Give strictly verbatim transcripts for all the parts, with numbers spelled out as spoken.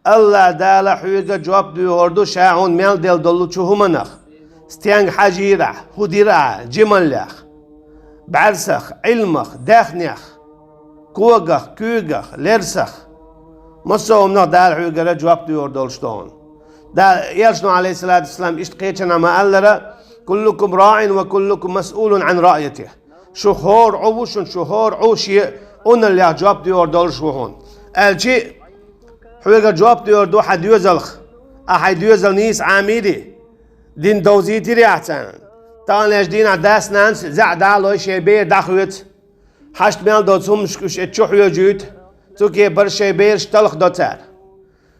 Аллахь Дала хьоьга жоп доьхур ду Ша хьуна мел делла долчу хӀуманах: стенга хьажийра ахь, хӀун дира ахь, жималлех, бӀаьрсах, Ӏилмах, даьхнех, когах, куьйгах, лерсах. Массо а хӀуманах Дала хьоьгара жоп доьхур долуш ду хьуна. Дала, Элчано, Ӏалайхиссалату вассалам, иштта кхечанхьа ма-аллара: «Куллукум раӀин ва куллукум масъулун Ӏан раӀйатихи». Шу хӀора Ӏу ву шуна, шу хӀора Ӏу шен Ӏуналлех жоп доьхур долуш ву хьуна. Аьлча, хьоьга жоп доьхур ду хьан доьзалх, ахь хьайн доьзал нийса Ӏамийри, дин довзийтирий ахь царна. Таханлерчу дийнахь дас-нанас зӀе дӀа а лой, шайн бер дӀахоьцу. Хьашт мел доцу хӀуманашка уьш эцу чу хьоьжуьйту, цу кепара шайн бераш талхадо цара.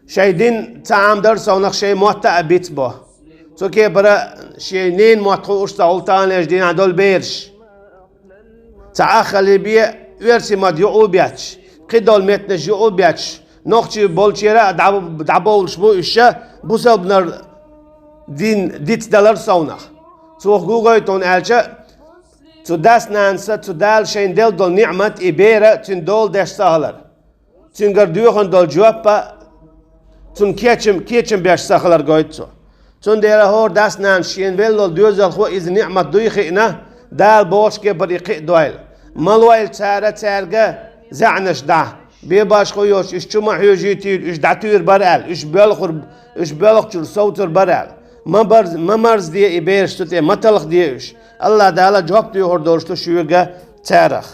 Шайн дин ца Ӏамадарал совнах шайн мотт а бицбо. Цу кепара шайн ненан мотт хууш ца хуьлу таханлерчу дийнахь долу бераш. Цхьа аххале бен оьрсийн мотт юкъа а бетташ, кхидолу меттанаш юкъа а бетташ, нохчий болчеран а дӀа-, дӀабовлуш бу уьш, бусалбанан дин дицдаларал совнах. Цо хӀун гойту хьуна аьлча, цу дас-нанас, цу Дала шайна делла долу ниӀмат, и бер цуьнан дола деш ца хилар. Цуьнгара доьхна долу жоп а цунна кечам, кечам беш ца хилар гойту цо. Цундела хӀора дас-нанас шена велла волу доьзалхо иза ниӀмат дуй хиъна, Дала бохучу кепара и кхиадойла. Ма лойла цара цаьрга зӀенаш дӀа. Бен башхо йоцуш уьш чу ма хьоьжуьйтийла, уьш дӀатуьйр бара аьлла, уьш боьлхур, уьш боьлхучуьра совцур бара аьлла. Ма барз-, ма марзде и бераш цу тӀе, ма талхаде уьш. Аллахь Дала жоп доьхур долуш ду шуьга царах.